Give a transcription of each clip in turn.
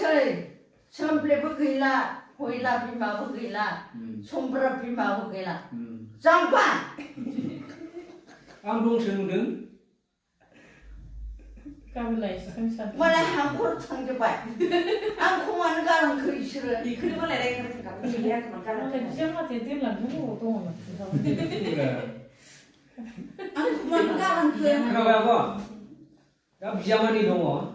Soi, sample begila, hoila bima begila, sombra bima begila. Sampai. Amdong senudeng. Malah hampur tangjebat. Aku mana garang kerisir. Ikut boleh ada yang kerja dia kemakan. Siapa tidur lagi tu tong. Aku mana garang kerisir. Kenapa apa? Ya bijama ni dong.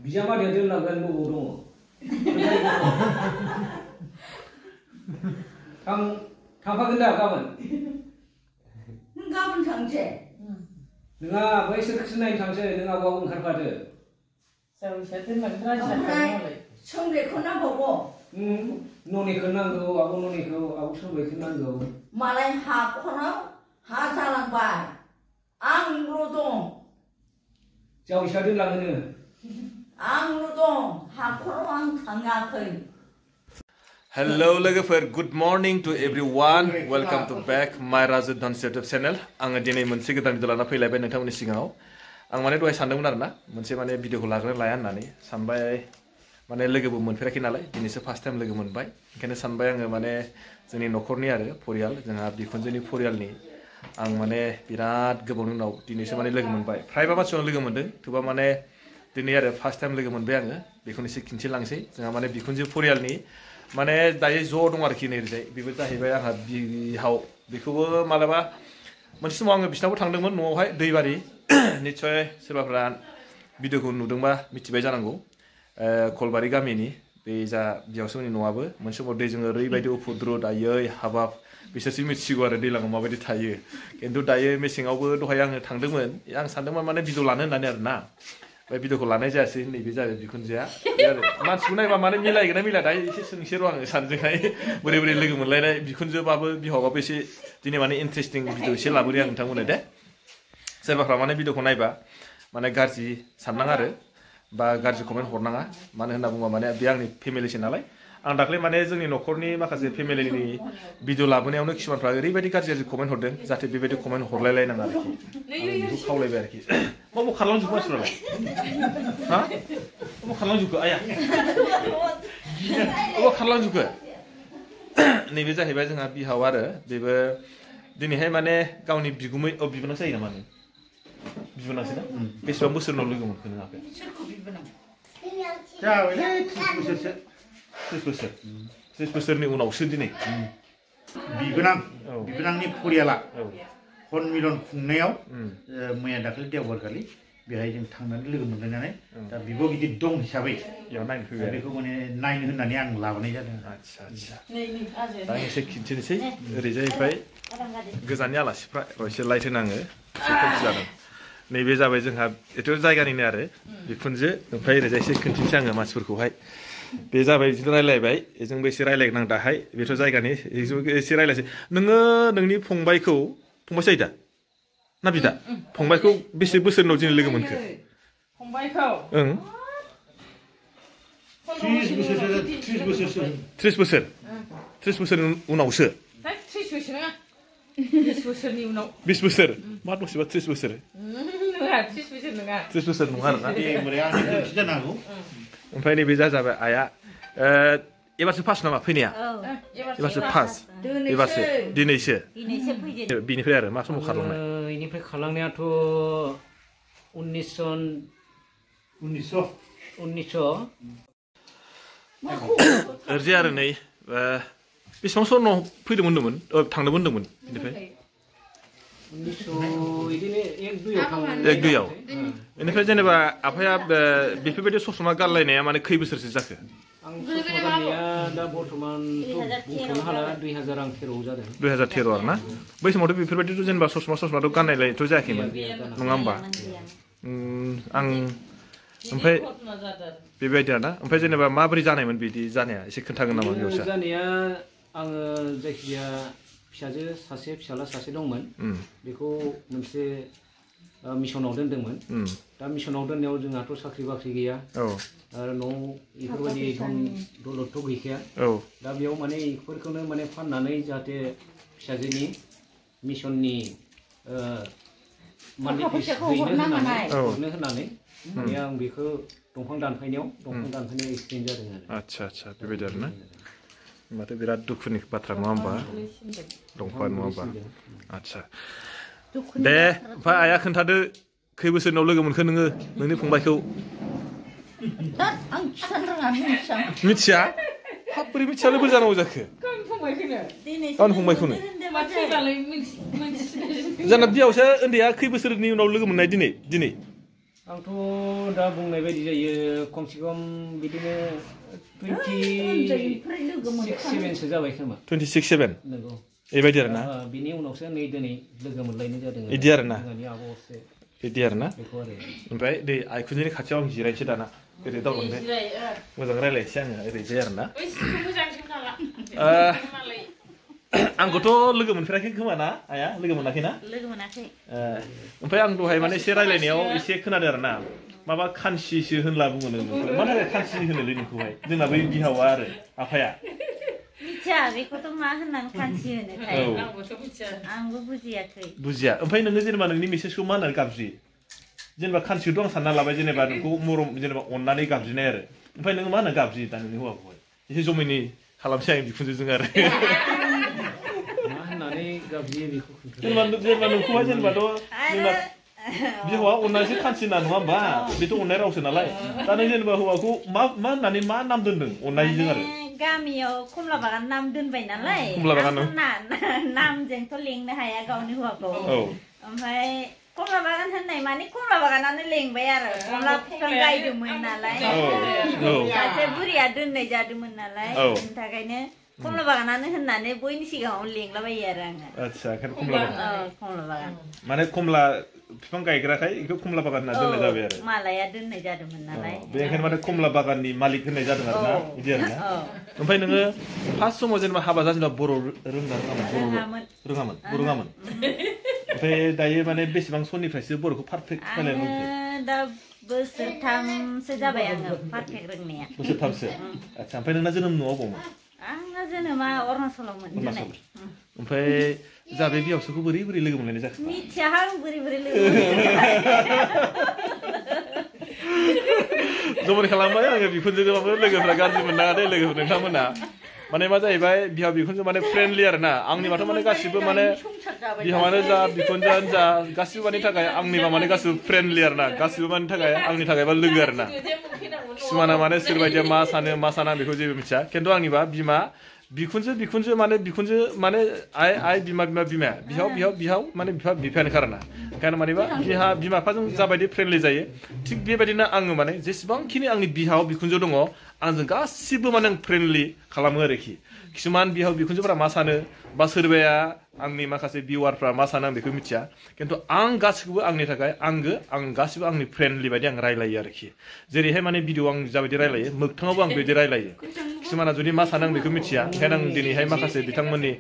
Bijama dia tu nak gan bu dong. Kang apa kena kawan? Kapan tangje? Dengar, baik seksena yang tangse, dengar bawa ungkar pada. Saya tu mantra saya. Sample kena bawa. Noni kenang go, aku noni go, aku sampai kenang go. Malah hak kena, hak jalan bay. Ang rodong. Jauh syadun lang ni. Ang rodong, hak kena ang tangakai. Hello logofer, good morning to everyone. Welcome to back my Rajut Dhanse YouTube channel. Ang dinai मोनसे गोदान video लाना फैलायबाय नोंथांमोननि सिगाङाव. आं माने दहाय सानदोंमोन आरोना मोनसे माने भिडिअखौ लाग्रो लाया होननानै सानबाय माने लोगोबो मोनफेराखै नालाय दिनैसो फार्स्ट टाइम लोगो मोनबाय ओंखायनो सानबाय आङो माने जोंनि न'खरनि आरो परियाल जोंहा बिखुनजोनि परियालनि आं माने बिराद गोबावनि उनाव दिनैसो माने लोगो मोनबाय फ्रायबा मानसिफोरजों लोगो मोनदों थेवबा माने दिनै आरो फार्स्ट टाइम लोगो मोनबाय आङो बेखौनो एसे खिन्थिलांसै जोंहा माने बिखुनजो परियालनि माने दायो ज' दं आरोखि नैजाय बेबो जाहैबाय आंहा बिहाव बेखौबो मालाबा मोनसे समाव आङो बिसिनावबो थांदोंमोन न'आवहाय दैबारि निस्सय सोरबाफ्रा भिडिअखौ नुदोंबा मिथिबाय जानांगौ कलबारि गामिनि बे जा बिहावसोनि न'आबो मोनसे समाव दैजों ओरैबायदि उफुद्रु दायै हाबाब बिसोरसो मिथिसिगौ आरो दैलाङाव माबायदि थायो खिन्थु दायो मेसेङावबो दहाय आङो थांदोंमोन आं सानदोंमोन माने भिडिअ लानो होननानै आरोना बे भिडिअखौ लानाय जायासै नैबे जाबाय बिखुनजोआ आरो मानसिखौ नायबा माने मिलायगोन ना मिलाया दायो एसे सोंसै र' आङो सानजोंहाय बोरै बोरै लोगो मोनलायनाय बिखुनजोबाबो बिहावबाबो एसे दिनै माने इन्टारेस्टिं भिडिअ एसे लाबोदों आं नोंथांमोननो दे सोरबाफ्रा माने भिडिअखौ नायबा माने गाज्रि साननाङा आरो बा गाज्रि कमेन्ट हरनाङा मानो होनना बुङोबा माने बे आंनि फेमिलिसो नालाय आं दाख्लै माने जोंनि न'खरनि माखासे फेमिलिनि भिडिअ लाबोनायावनो किसुमानफ्रा ओरैबायदि गाज्रि कमेन्ट हरदों जाहाथे बेबायदि कमेन्ट हरलायलायनाङा आरोखि आं बेखौ खावलायबाय आरोखि मा खारलांजोबो मानसिफ्रालाय हा मा खारलांजोबखो आया मा खारलांजोबखो नैबे जाहैबाय जोंहा बिहाव आरो बेबो दिनैहाय माने गावनि बिगुमै बिबोनां जायो नामा नों बिबोनांसो ना बेसेबां बोसोरनाव लोगो मोनखो नों आफाया जाबायलै 30 बोसोरसो 30 बोसोरनि उनावसो दिनै बिबोनांनि परियाला हनमिलन खुंनायाव मैया दाखालि देवबारखालि बेहाय जों थांनानै लोगो मोनलायनानै दा बिब' गिदिर दं हिसाबै बेयाव नायनो फैबाय बेखौ माने नायनो होननानै आं लाबोनाय जादों आच्छा दा आं एसे खिन्थिनोसै ओरैजायनिफ्राय गोजाननि आलासिफ्रा एसे लाइट होनाङो एसे खोमसि जादों नैबे जाबाय जोंहा एथ' जायगानिनो आरो बिखुनजो ओमफ्राय ओरैजाय एसे खिन्थिनोसै आङो मानसिफोरखौहाय बे जाबाय बिदिनो रायलायबाय बेजोंबो एसे रायलायगोन आं दाहाय बेथ' जायगानि एसे रायलायसै नोङो नोंनि फंबायखौ फंबाय जायो दा ना बिदा फंबायखौ बेसे बोसोरनाव दिनै लोगो मोनखो फंबायखौ ओं 30 बोसोर उनावसो 30 बोसोर नङा 20 बोसोरनि उनाव 20 बोसोर मा दसेबा 30 बोसोर नङा 30 बोसोर नङा 30 बोसोर नङा आरोना आंनि जानो हागौ ओमफ्राय नैबे जाबाय आया एबारसो फार्स्ट नामा फैनाया एबारसो फार्स्ट एबारसो दिनैसो फैदों बिनिफ्राय आरो मा समाव खारलांनाय इनिफ्राय खारलांनायाथ' 1900 ओरैजाय आरो नै बेसेबां समनाव फैदोंमोन होनदोंमोन थांदोंमोन होनदोंमोन बेनिफ्राय 1-2 बेनिफ्राय जेनेबा आफाया बेफोरबायदि ससमा गारलायनाया माने खै बोसोरसो जाखो आं ससमा गारनाया दा बर्थमानथ' बुंथ'नो हाला 2013 जादों 2013 आरो ना बै समावथ' बेफोरबायदिथ' जेनेबा ससमाथ' गाननायलायथ' जायाखैमोन नङा होमबा आं ओमफ्राय बेबायदि आरोना ओमफ्राय जेनेबा माबोरै जानायमोन बिदि जानाया एसे खोन्थागोन नामा बेयावसो जानाया आङो जायखिजाया फिसाजो सासे फिसाला सासे दंमोन बेखौ मोनसे मिशनाव दोनदोंमोन दा मिशनाव दोननायाव जोंहाथ' साख्रि बाख्रि गैया आरो न'आव बेफोरबायदि दौलतथ' गैखाया दा बेयाव माने बेफोरखौनो माने फाननानै जाहाथे फिसाजोनि मिशननि मान्थलि फिस हरनो होननानै माने आं बेखौ दंफां दानफायनायाव एक्सिडेन्ट जादों आरो आच्छा आच्छा बेबायदि आरोना होमबाथ' बिराद दुखुनि बाथ्रा नङा होमबा दंफां नङा होमबा आच्छा दे ओमफ्राय आइया खोन्थादो खै बोसोरनि उनाव लोगो मोनखो नोङो नोंनि फंबायखौ आं खिथानो रोङा मिथिया मिथिया हाब बोरै मिथियालाय बोरै जानांगौ जाखो गावनि फंबायखौनो जाना बियावसो उन्दैया खै बोसोरनि उनाव लोगो मोननाय दिनै आंथ' दा बुंनाय बायदि जायो खमसे खम बिदिनो 26-27 जाबाय खोमा 26-27 नंगौ बेबायदि आरोना बिनि उनावसो नै दिनै लोगो मोनलायनाय जादों बिदि आरोना जोंहानि आब'सो बिदि आरोना ओमफ्राय दै आइखुनजोनि खाथियाव आं जिरायनोसै दाना ओरै दावलांदो मोजां रायलायनोसै आङो ओरैजाय आरोना आंखौथ' लोगो मोनफेराखै खोमा ना आइया लोगो मोनाखै ना लोगो मोनाखै ओमफ्राय आं दहाय माने एसे रायलायनायाव एसे खोनादों आरोना माबा खानसिसो होनला बुङो नोंखौ मानो थाखाय खानसि होनोलै नोंखौहाय जोंना बै बिहावा आरो आफाया मिथिया बेखौथ' मा होननानै खानसि होनोथाय आंबो बुजियाखै बुजिया ओमफ्राय नोङो जेनेबा नोंनि मेसेजखौ मा होननानै गाबज्रियो जेनेबा खानसिखौथ' आं सानना लाबाय जेनेबा नोंखौ मरम जेनेबा अननानै गाबज्रिनाय आरो ओमफ्राय नोङो मा होनना गाबज्रियो दा नोंनि हौवाखौहाय एसे जमायनि खालामसै आं बिखुनजोजों आरो जेनेबा नोंखौहाय जेनेबाथ' जोंना बिहावा अननानैसो खानसि होना नङा होमबा बेथ' अननाय रावसो नालाय दा नों जेनेबा हौवाखौ मा होननानै मा नाम दोनदों अननायजों आरो गामियाव कमला बागान नाम दोनबाय नालाय नामजोंथ' लेंनो हाया गावनि हौवाखौ ओमफ्राय कमला बागान होननाय माने कमला बागानानो लेंबाय आरो कमला बिफां गायदोंमोन नालाय सासे बुरिया दोननाय जादोंमोन नालाय बेनि थाखायनो कमला बागानानो होननानै बयनि सिगाङाव लेंलाबायो आरो आङो आच्छा ओंखायनो कमला बागान माने कमला बिफां गायग्राखाय बेखौ कमला बागान होनना दोननाय जाबाय आरो मालाया दोननाय जादोंमोन नालाय बेनिखायनो माने कमला बागाननि मालिक होननाय जादों आरोना बिदि आरोना ओमफ्राय नोङो फार्स्ट समाव जेनेबा हाबा जाजेनबा बर' रोङामोन ओमफ्राय दायो माने बेसेबां समनिफ्रायसो बर'खौ पारफेक्ट रायलायनो रोंखो दा बोसोरथामसो जाबाय आङो पारफेक्ट रोंनाया बोसोरथामसो आच्छा ओमफ्राय नोंना जोनोम न'आव बावमोन आंना जोनोमा अरुणाचलावमोन ओमफ्राय जा बे बिहावसोखौ बोरै लोगो मोनलायनाय जाखो मिथियाहां बोरै लोगो जमा खालामबाय आङो बिखुनजोजोंबाबो लोगोफ्रा गाज्रि मोननाङा दे लोगोफोर नोंथांमोना माने मा जाहैबाय बिहाव बिखुनजो माने फ्रेन्डलि आरोना आंनिबाथ' माने गासिबो माने बिहावानो जा बिखुनजोआनो जा गासिबो मानि थाखाय आंनिबा माने गासिबो फ्रेन्डलि आरोना गासिबो मानि थाखाय आंनि थाखायबा लोगो आरोना किसुमाना माने सोरबायदिया मा साना बेखौ जेबो मिथिया खिन्थु आंनिबा बिमा बिखुनजो माने आइ बिमाया बिहाव माने बिफायानोखा आरोना ओंखायनो मानेबा बिमा बिफाजों जाबायदि फ्रेन्डलि जायो थिग बेबायदिनो आङो माने जेसेबांखिनि आंनि बिहाव बिखुनजो दङ आंजों गासिबो माने आं फ्रेन्डलि खालामो आरोखि किसुमान बिहाव बिखुनजोफोरा मा सानो बा सोरबाया आंनि माखासे भिउवारफ्रा मा सानो आं बेखौ मिथिया खिन्थु आं गासिखौबो आंनि थाखाय आंगो आं गासिबो आंनि फ्रेन्डलि बायदि आं रायलायो आरोखि जेरैहाय माने भिडिअ आं जाबायदि रायलायो मोगथाङावबो आं बेबायदि रायलायो किसुमाना जुदि मा सानो आं बेखौ मिथिया ओंखायनो आं दिनैहाय माखासे बिथांमोननि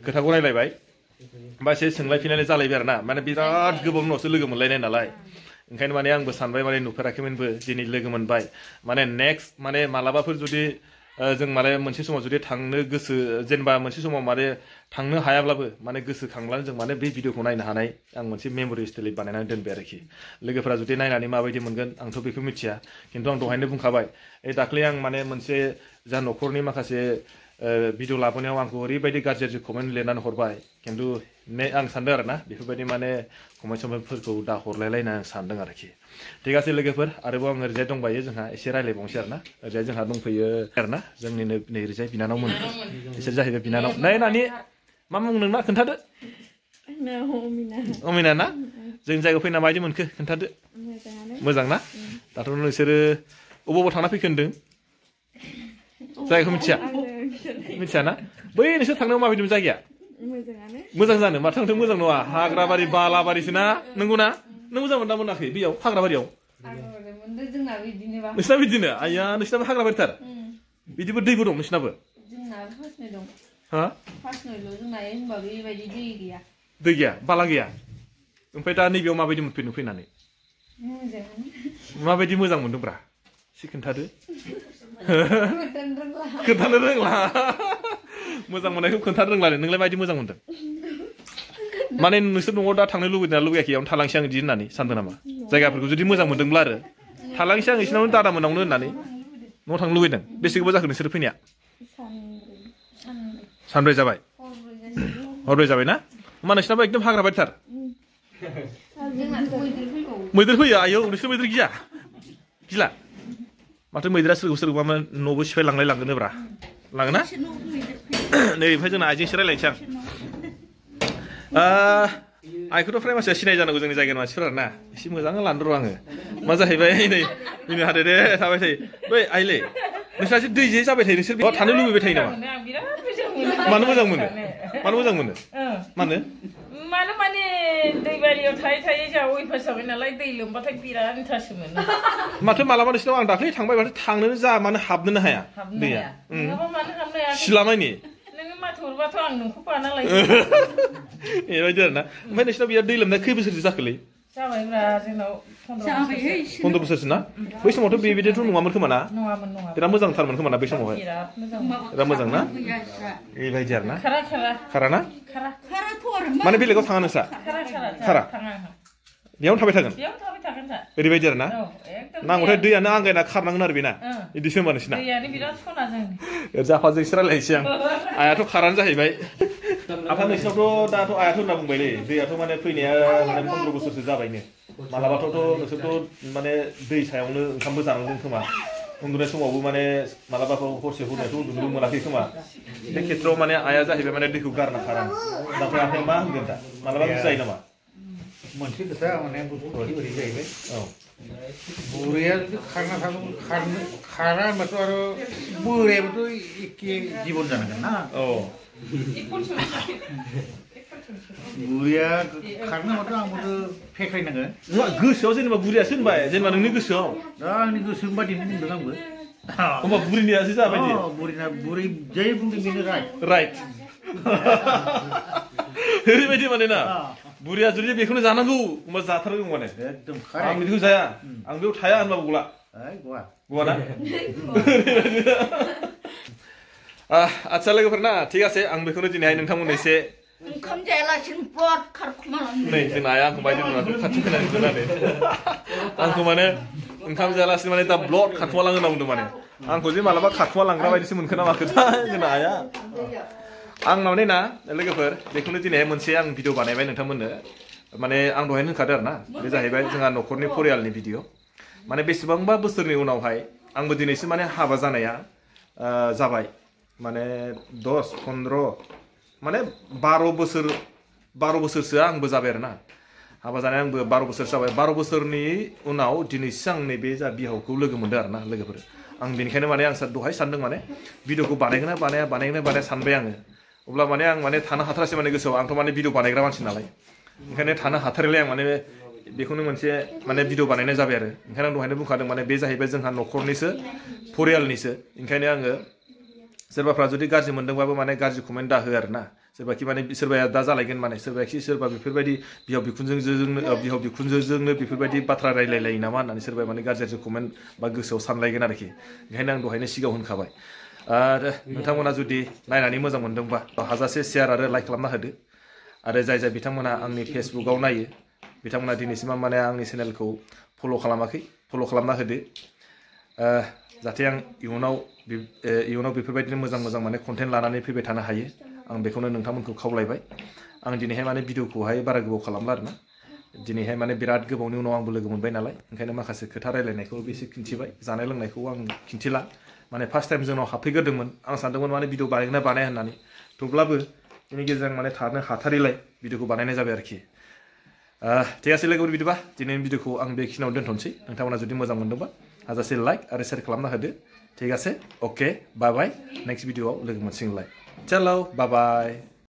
खोथाखौ रायलायबाय बा एसे सोंलायफिननाय जालायबाय आरोना माने बिराद गोबाव उनावसो लोगो मोनलायनाय नालाय ओंखायनो माने आंबो सानबाय माने नुफेराखैमोनबो दिनै लोगो मोनबाय माने नेक्स्ट माने मालाबाफोर जुदि जों माने मोनसे समाव जुदि थांनो गोसो जेनेबा मोनसे समाव माने थांनो हायाब्लाबो माने गोसोखांब्लानो जों माने बे भिडिअखौ नायनो हानाय आं मोनसे मेम'रि स्टाइलै बानायनानै दोनबाय आरोखि लोगोफोरा जुदि नायनानै माबायदि मोनगोन आंथ' बेखौ मिथिया खिन्थु आं दहायनो बुंखाबाय दाख्लै आं माने मोनसे जा न'खरनि माखासे भिडिअ लाबोनायाव आंखौ ओरैबायदि गाज्रि कमेन्ट लिरनानै हरबाय खिन्थु आं सानदों आरोना बेफोरबायदि माने कमेन्टफोरखौ दा हरलायलायना आं सानदों आरोखि ठीक आसे लोगोफोर आरोबाव आं ओरैजाय दंबायो जोंहा एसे रायलायबावनोसै आरोना ओरैजाय जोंहा दंफैयो आरोना जोंनिनो नै ओरैजाय बिनानावमोन बिसोर जाहैबाय बिनानाव नै नानि मा मुं नोंना खोन्थादो अमिना ना जोंनि जायगायाव फैना माबायदि मोनखो खोन्थादो मोजां ना दाथ' नोंसोरो अबाव थांना फैखो होनदों जायगाखौ मिथिया ना बै नोंसोर थांनायाव माबायदिमोन जायगाया मोजां जानो माथो थांथों मोजां नङा हाग्राबारि बालाबारिसो ना नंगौ ना नों मोजां मोनना मोनाखै बेयाव हाग्राबारियाव नोंसिना बिदिनो आइया नोंसिनाबो हाग्राबारिथार बिदिबो दैबो दं नोंसिनाबो दै गैया बाला गैया ओमफ्राय दा नैबेयाव माबायदि मोनफैनो फैनानै माबायदि मोजां मोनदोंब्रा एसे खोन्थादो खोन्थानो रोंला मोजां मोननायखौ खोन्थानो रोंला नोंलाय माबायदि मोजां मोनदों माने नोंसोर न'आव दा थांनो लुबैदोंना लुबैयाखै बेयावनो थालांसै आं बिदि होननानै सानदों नामा जायगाफोरखौ जुदि मोजां मोनदोंब्ला आरो थालांसै आं बिसिनावनो दादा मोनावनो होननानै न'आव थांनो लुबैदों बेसे गोबाव जाखो नोंसोर फैनाया सानब्रै जाबाय हरब्रै जाबाय ना होमबा नोंसिनाबो एकदम हाग्रा बायदिथार मैदेर फैयो आयौ नोंसोर मैदेर गिला माथो मैदेरा सोरखौबा न'बो सिफायलांलाय लांगोनब्रा लाङोना नै ओमफ्राय जोंना आइजोंसो रायलायनोसै आं आइखौथ' फ्राय मानसिया सिनाय जानांगौ जोंनि जायगानि मानसिफोरा ना एसे मोजां लानो र' आङो मा जाहैबाय नै बिनो हादो दे थाबाय थायो बै आइले नोंस्रा एसे दै जे जाबाय थायो नोंसोर थानो लुबैबाय थायो नामा मानो मोजां मोनो मानो माने दैबारियाव थायै जोंहा अयभास जाबाय नालाय दै लोमबाथाय बिराद इन्टारेस्ट मोनो माथो मालाबा नोंसिनाव आं दाख्लै थांबाय माथो थांनोनो जा मानो हाबनोनो हाया दैया सिलामायनि नोङो माथो हरबाथ' आं नोंखौ बाना लायो बेबायदि आरोना ओमफ्राय नोंसिनाव बिराद दै लोमनाय खै बोसोरसो जाखोलै जाबायब्रा जोंनाव 15 बोसोरसो ना बै समावथ' बेबायदिथ' नङामोन खोमा ना बिराद मोजांथारमोन खोमा ना बै समावहाय बिराद मोजां ना बेबायदि आरोना खारा ना माने बेलेगाव थाङा नोंस्रा खारा बेयावनो थाबाय थागोन ओरैबायदि आरोना नांगौथाय दैयानो आंगायना खारनांगोन आरो बेना बिदिसो होमबा नोंसिना जाफाजोंसो रायलायनोसै आं आइयाथ' खारानो जाहैबाय आफा नोंसिनावथ' दाथ' आइयाथ' होनना बुंबायलै दैयाथ' माने फैनाया माने 15 बोसोरसो जाबायनो मालाबाथ' नोंसोरथ' माने दै सायावनो ओंखामबो जानांदों खोमा उन्दुनाय समावबो माने मालाबाथ' हरसे हरनायथ' उन्दुनोबो मोनाखै खोमा बे खेत्रआव माने आइया जाहैबाय माने दैखौ गारना खारा ओमफ्राय आफाया मा होनगोन दा मालाबा बुजायो नामा मोनसे खोथा माने ओरै जाहैबाय बुरैया जुदि खारना थागौ खारा होनबाथ' आरो बोरायाबोथ' एखे जिबन जानांगोन ना बुरैया खारनो हाबाथ' आंबोथ' फेखायनांगोन गोसोआव जेनेबा बुरैयासो होनबाय जेनेबा नोंनि गोसोआव दा आंनि गोसो बादिनो बुंदों आंबो होमबा बुरैनियासो जाबाय बुरै जाय बुंदों बेनो राइट ओरैबायदि माने ना बुरैया जुदि बेखौनो जानांगौ होमबा जाथारगौ माने एकदम आं बिदिखौ जाया आं बेयाव थाया होनबाबो गला गवा ना आदसा लोगोफोर ना थिग আছে आं बेखौनो दिनैहाय नोंथांमोननो एसे ओंखाम जायालासिनो ब्लड खारखुमालाङो नै जोंना आइया आंखौ बायदि नुनानै खाथि खोनानै दोननानै आंखौ माने ओंखाम जायालासिनो माने दा ब्लड खारखुमालाङो होनना बुंदों माने आंखौ जे मालाबा खारखुमालांग्रा बायदिसो मोनखो ना माखोथाय जोंना आइया आंनाव ना लोगोफोर बेखौनो दिनैहाय मोनसे आं भिडिअ बानायबाय नोंथांमोननो माने आं दहायनो होनखादों आरोना बे जाहैबाय जोंहा न'खरनि परियालनि भिडिअ माने बेसेबांबा बोसोरनि उनावहाय आंबो दिनैसो माने हाबा जानाया जाबाय माने 10-15 माने 12 बोसोरसोआ आंबो जाबाय आरोना हाबा जानाया आंबो 12 बोसोर जाबाय 12 बोसोरनि उनाव दिनैसो आं नैबे जा बिहावखौ लोगो मोनदों आरोना लोगोफोर आं बेनिखायनो माने आं दहाय सानदों माने भिडिअखौ बानायगोना बानाया सानबाय आङो अब्ला माने आं माने थानो हाथारासै माने गोसोआव आंथ' माने भिडिअ बानायग्रा मानसि नालाय ओंखायनो थानो हाथारैलाय आं माने बेखौनो मोनसे माने भिडिअ बानायनाय जाबाय आरो ओंखायनो आं दहायनो बुंखादों माने बे जाहैबाय जोंहा न'खरनिसो परियालनिसो ओंखायनो आङो सोरबाफ्रा जुदि गाज्रि मोनदोंबाबो माने गाज्रि कमेन्ट दाहो आरोना सोरबाखि माने सोरबाया दा जालायगोन माने सोरबा बेफोरबायदि बिहाव बिखुनजोजोंनो बेफोरबायदि बाथ्रा रायलायलायो नामा होननानै सोरबाया माने गाज्रि कमेन्ट बा गोसोआव सानलायगोन आरोखि ओंखायनो आं दहायनो सिगाङाव होनखाबाय आरो नोंथांमोना जुदि नायनानै मोजां मोनदोंबा हाजासे शेयार आरो लाइक खालामना होदो आरो जाय बिथांमोना आंनि फेसबुकआव नायो बिथांमोना दिनैसिम माने आंनि चेनेलखौ फल' खालामाखै फल' खालामना होदो जाहाथे आं इयुनाव बेफोरबायदिनो मोजां माने कन्टेन्ट लानानै फैबाय थानो हायो आं बेखौनो नोंथांमोनखौ खावलायबाय आं दिनैहाय माने भिडिअखौहाय बारा गोबाव खालामला आरोना दिनैहाय माने बिराद गोबावनि उनाव आंबो लोगो मोनबाय नालाय ओंखायनो माखासे खोथा रायलायनायखौ एसे खिन्थिबाय जानाय लोंनायखौ आं खिन्थिला माने फार्स्ट टाइम जोंनाव हाबफैग्रोदोंमोन आं सानदोंमोन माने भिडिअ बानायगोना बानाया होननानै थेवब्लाबो बेनि गेजेरजों माने थानो हाथारैलाय भिडिअखौ बानायनाय जाबाय आरोखि ঠিক আছে लोगोफोर बिदिबा दिनैनि भिडिअखौ आं बेखिनियाव दोनथ'नोसै नोंथांमोना जुदि मोजां मोनदोंबा हाजासे लाइक आरो शेयार खालामना होदो ঠিক আছে ओके बाय बाय नेक्स्ट भिडिअआव लोगो मोनसिगोनलाय चलो बाय बाय